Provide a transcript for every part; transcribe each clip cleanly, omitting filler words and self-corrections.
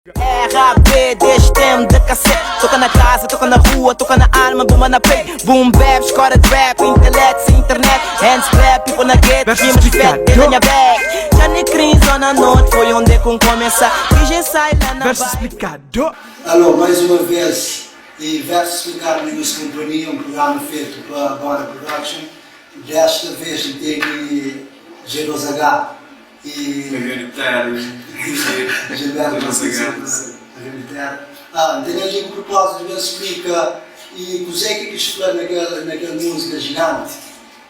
RAP deste tempo de cassete. Toca na casa, toca na rua, toca na alma, bomba na peito. Boom bap, escola de rap, intelecto sem internet. Hands clap, people na gate, Verso rimas fat, explicado. dentro da minha bag. Já nem crise, zona norte, foi onde com começa. QG sai lá na Verso vibe. explicado. Alô, mais uma vez, e Verso Explicado na News Companhia, um programa feito pa Bora Production. Desta vez tem G2H e Gilberto Terra. Ah, tem ali o propósito de explica e o que quis falar naquela, naquela música gigante.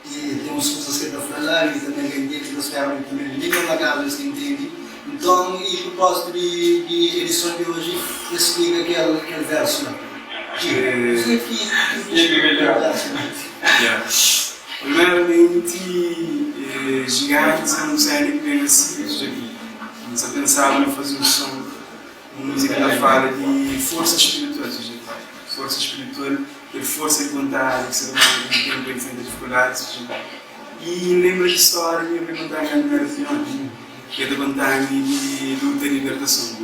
E tem umas coisas que está falando e também quem entende, que espero também ninguém na casa que entende. Então, e o propósito de, de edição de hoje explica aquele, aquele verso lá. Gil, você que que melhor. verso lá. Yeah. Primeiramente, Gigantes é um série que vem assim, já Não pensava em fazer um som, uma música que fala de força espiritual, ou seja, força espiritual, que é força de vontade, que ser humano tem tempo enfrenta dificuldades. Ou seja, e lembra de história que eu contar quando era filhote, que é de contar de luta e libertação.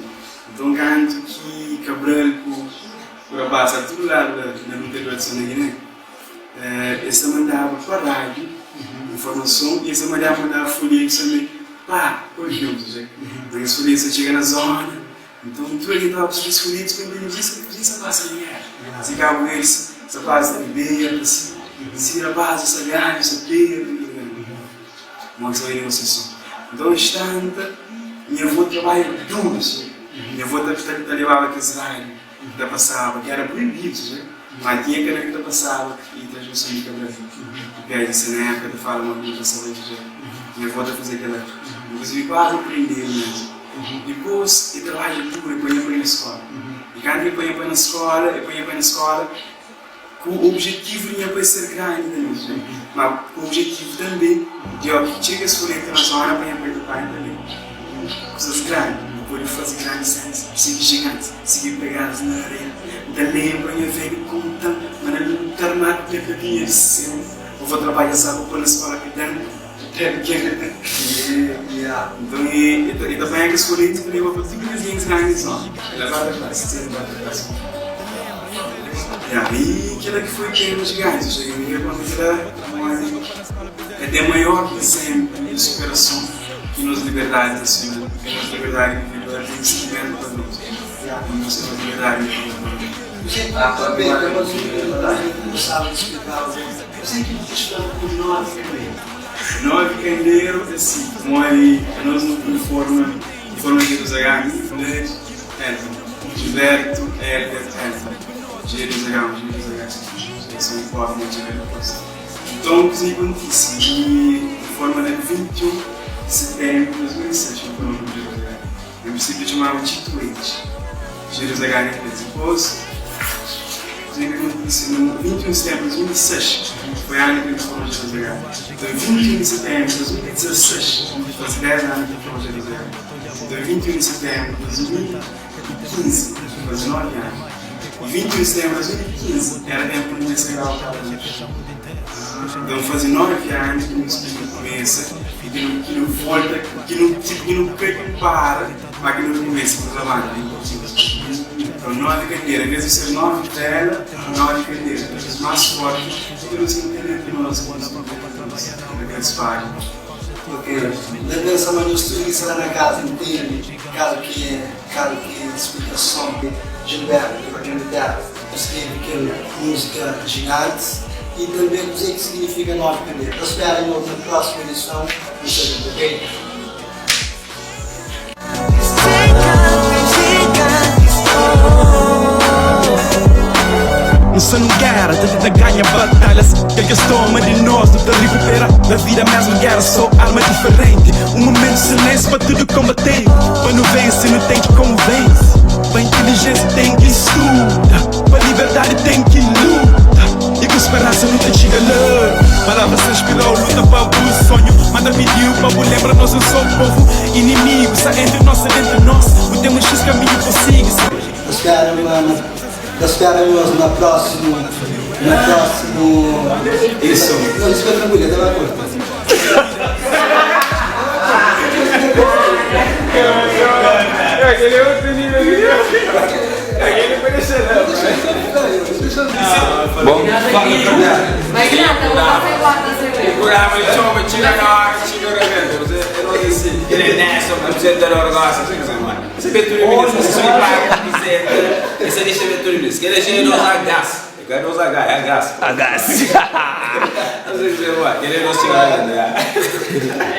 Então canto que Cabral, com o rapaz, a todo lado na luta de libertação na Guiné, eles mandava para a rádio informação e eles mandavam mandar folhetos também pá, corriam, seja, então os folhetos chegam na zona, então tudo ali estava os folhetos para entender isso, isso passa na guerra. Se cabo eles, se passa de beira, assim, se rapaz, se ganha, se perde, mas foi negociação. Então, instante, minha avó trabalha duro, assim. Minha avó tá, tá, tá levava aqueles rádio, que passava, que era proibido, assim. Mas tinha aquele que passava e transmissão de cabelo. E pede, assim, na época, fala uma coisa, passava de jeito. Minha avó tá fazia aquela. Inclusive, quase aprendeu mesmo. Depois, eu trabalho duro, eu ponho para na escola. E quando eu ponho para na escola, eu ponho para na escola com o objetivo de minha pai ser grande também. Mas com o objetivo também de eu que chega esse folheto na zona para minha pai do pai também. Coisas grandes, poder fazer grandes cenas, seguir gigantes, seguir pegadas na areia. Da lembra minha velha conta, mas não lutar mais porque eu tinha de ser. Eu vou trabalhar sabe para na escola que dentro. Yeah. Então, e, e, e também é que esse folheto que leva para tudo as minhas grandes só. Ela vai da classe, sempre vai da classe. Yeah, e aquilo que foi tema gigante, eu cheguei a quando aquilo é até maior exemplo de superação que nos liberdade nacional, que nos liberdade individual tem sentimento para nós. E nossa liberdade individual. Você também, também, gostava de explicar, você que diz para o nome também. Nove candeeiro, assim, como aí, nós não forma, forma de Jerusalém, Fred, Elton, Gilberto, Helder, Elton, Jerusalém, Jerusalém, são forma de Jerusalém. Então, o que acontece? E forma de 21 de setembro de 2006, eu fui no Jerusalém. Em princípio, chamava Tito Leite, Jerusalém, depois, o que acontece? No 21 de setembro de 2006, foi ano que eu fui no Jerusalém. Então, 21 de setembro de 2016, faz 10 anos que eu fui no Jerusalém. Então, 21 de setembro de 2015, faz 9 anos. E 21 de setembro de 2015 era tempo de começar a gravar o Então, faz 9 anos que o começa e que não, que não volta, que não, tipo, que não para, mas que não começa a trabalhar. Então, 9 cadeiras, em vez de ser 9 telas, 9 cadeiras. Mais forte, que não se entende que nós naquele espaço. Ok. Da pensa, mas eu estou aqui lá na casa, entende? Claro que é, claro que é explicação de Gilberto, do Jardim de Terra, escreve aquela música gigante e também o que significa nove cadeiras. Eu espero em outra próxima edição, ok? Não não guerra, tenta ganha batalhas. Que que toma de nós, não te recupera. Da vida mesmo guerra, só arma diferente. Um momento de silêncio para tudo combater. Para não vencer, não tem que convence. Para inteligência tem que estudar. Para liberdade tem que luta. E com esperança não tem chega lá. Palavra se inspirou, luta para o sonho. Manda pediu para o lembra, nós não somos povo inimigo. Só entre nós, dentro de nós. Não temos X caminho possível. Espero, mano. Espero na próxima. Na próximo. Isso. Não, isso fica tranquilo, até vai curto. Aquele é outro nível. Aquele foi deixar lá. Bom, Programa de txoma, txiga na hora, txiga rabenta. Você, eu não disse, ele é Nelson, apresentador gosta, não sei o que mano. Você vê tudo isso, você só paga apresenta, você deixa ver tudo isso. Que ele é generoso a gás. Eu quero usar gás, é a gás. A gás. Não sei o que mano. Ele é nosso chega rabenta.